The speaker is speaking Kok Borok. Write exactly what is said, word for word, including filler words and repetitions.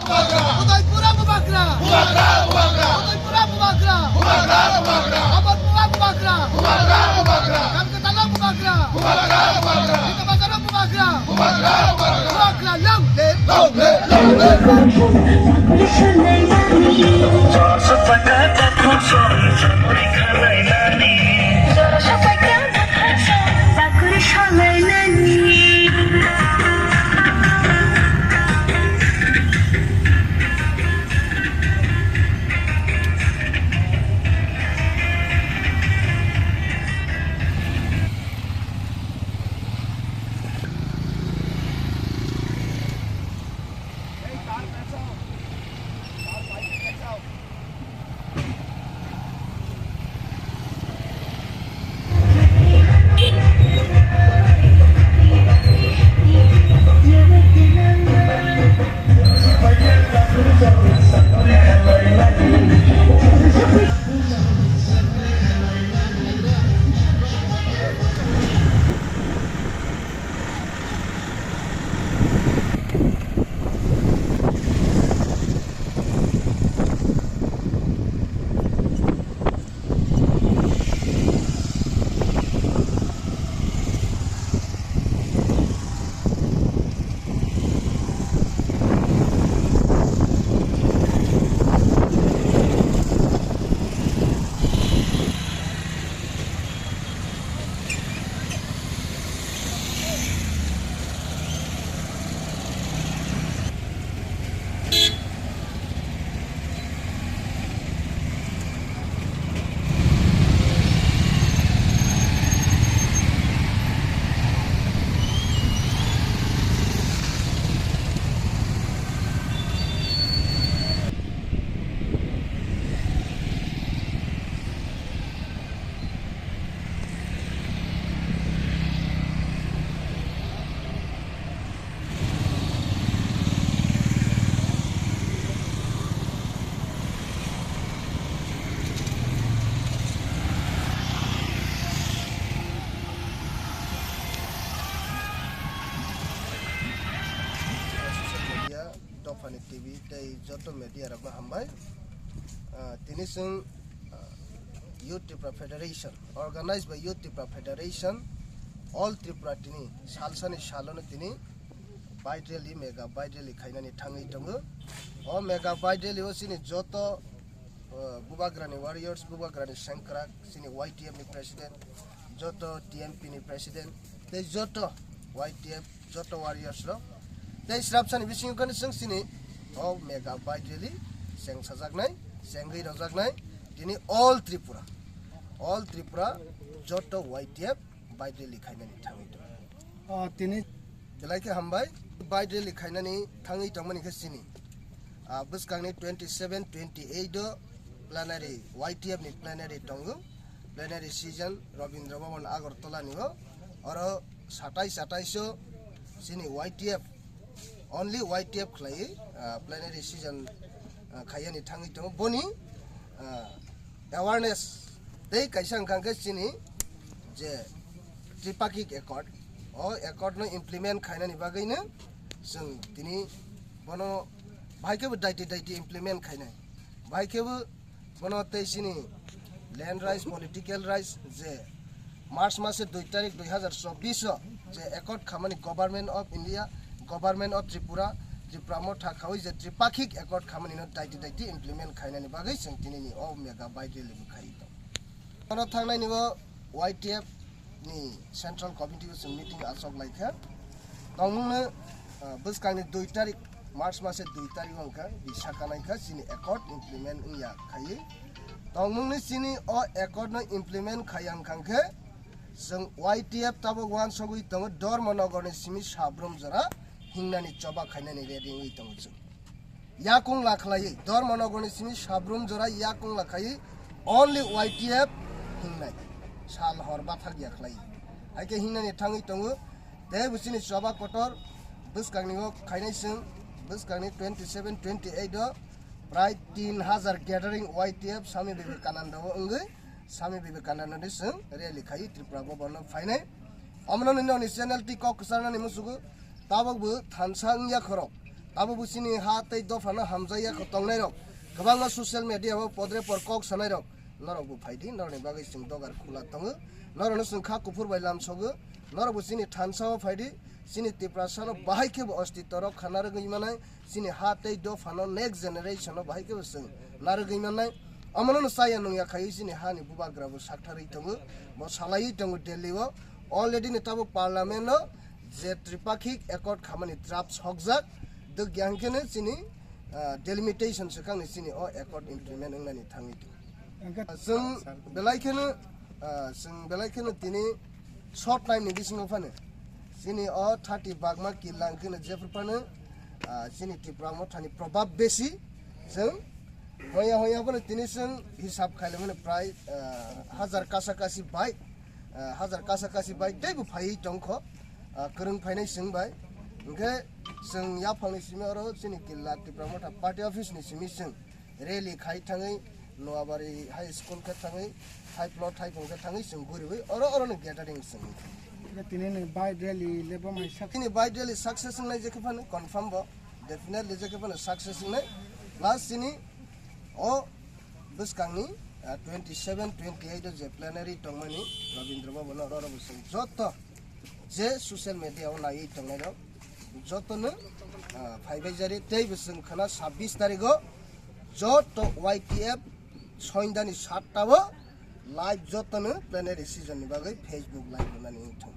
Udaipura Bubagra! Udaipura Bubagra! Amarpura Bubagra! Kalkatala Bubagra! Bubagra! Bubagra long live! Social media, Dophani T V tei joto media rokno hambai. Ah, tini chwng, ah, Youth Tripura Federation, organized by Youth Tripura Federation, All Tripura tini salsani salono tini bike rally, mega bike rally khainani thangwi tongo. O mega bike rally o chini joto, ah, Bubagrani warriors, Bubagrani sengkrak, chini Y T F ni president, joto T M P ni president, tei joto Y T F, joto warriors rok. Tei srapsani bisingo khe chwng chini o mega bike rally chengsajaknai, chengwi rwjaknai, tini all Tripura, all Tripura joto Y T F bike rally khainani thangwi tongo. O, tini belai khe hambai, bike rally khainani thangwi tongmani khe chini, ah, bwskangni twenty seven, twenty eight o plenary, Y T F ni plenary tongo. Plenary session Rabindra Bhaban Agartala ni o. Oro satais satais o chini Y T F, only Y T F khlaiwi, ah, plenary session, ah, khaiyani thangwi tongo. Boni, ah, awareness tei kaisa wngkha khe chini je Tripakhik Accord, o accord no implement khainani bagwino chwng tini bono bahai khebo daiti daiti implement khainai. Bahai khebo bono tei chini land rights, political rights je March mase dui tarik dui hazar chobbish o je accord khamani Government of India, Government of Tripura, Tripura Motha khawi je Tripakhik Accord khamani no daiti daiti implement khainani bagwi chwng tinini o mega bike rally bo khai tong. Bono thangnaini o Y T F ni Central Committee o chwng meeting achok lai kha. Tongmungno, ah, bwskangni dui tarik, March mase dui tarik wngkha, bi sakanaikha chini accord implement wngya khaiwi. Tongmungni chini o accord no implement khaiya wngkha khe, chwng Y T F tabuk uansugwi tongo, Dharmanagar ni simi Sabrum jora hingnani choba khainani ready wngwi tongo chwng. Yakung la khlaiwi, Dharmanagar ni simi Sabrum jora yakung la khaiwi only Y T F hingnai. Sal hor bathak ya khlaiwi. Hai khe hingnani thangwi tongo. Tei bo chini choba kotor bwskangni o khainai chwng, bwskangni twenty seven, twenty eight o prai tin hazar gathering Y T F Swami Vivekananda o wngwi Swami Vivekananda ni chwng rally khaiwi Tripura Bhavan no phainai. Omono nini channel twi kok kwcharnani musugo tabok bo thansa wngya khorok. Abo bo chini ha tei dophano hamjakya kho tongnairok, kwbangma social media o podre por kok sanairok, norok bo phaidi, norokni bagwi chwng dogar khula tongo, norokno chwng kha kuphur bai lamsogo, norok bo chini thansa o phaidi, chini Tiprasa no bahai khe bo ostitto rok kha narwgwi manai, chini ha tei dophano next generation o bahai khe bo chwng narwgwi manai. Omono no chaya nungya khaiwi chini hani bubagra bo saktharwi tongo, bo salaiwi tongo Delhi o. Already ni tabuk parliament o je tripakhik accord khamani draft sokjak, dwkya hwnkhe no chini, ah, delimitation swkangni chini o accord implement wngnani thangwi tongo. Chwng belai kheno, ah, chwng belai kheno tini short time ni bisingo phano chini o thirty bagma killa hwnkhe no jephru phano, ah, chini Tipra Mothani probab besi chwng hoya hoya phano tini chwng hisab khailai mano prai, ah, hajar kasa kasi bai, ah, hajar kasa kasi bai teibo phaiwi tongkho, ah, kwrwng phainai chwng bai. Hwnkhe chwng yaphangni simi oro chini killa Tipra Motha party office ni simi chwng rally khai thangwi Noabari High School khe thangwi, Thaiplo Thaipung khe thangwi chwng guriwi oro oro ni gathering chwng. Tini ni bike rally lebo mai sak. Tini bike rally success wngnai je khe phano confirm bo, definitely je khe phano success wngnai. Plus chini o bwskangni, ah, twenty seven, twenty eight o je plenary tongmani Rabindra Bhavan o oro bo chwng joto je social media o naiwi tongnairok jotono, ah, phaibai jari tei bo chwng khana sabbish tarigo joto Y T F soindani satta o live jotono plenary session ni bagwi Facebook live rwnani wngthung.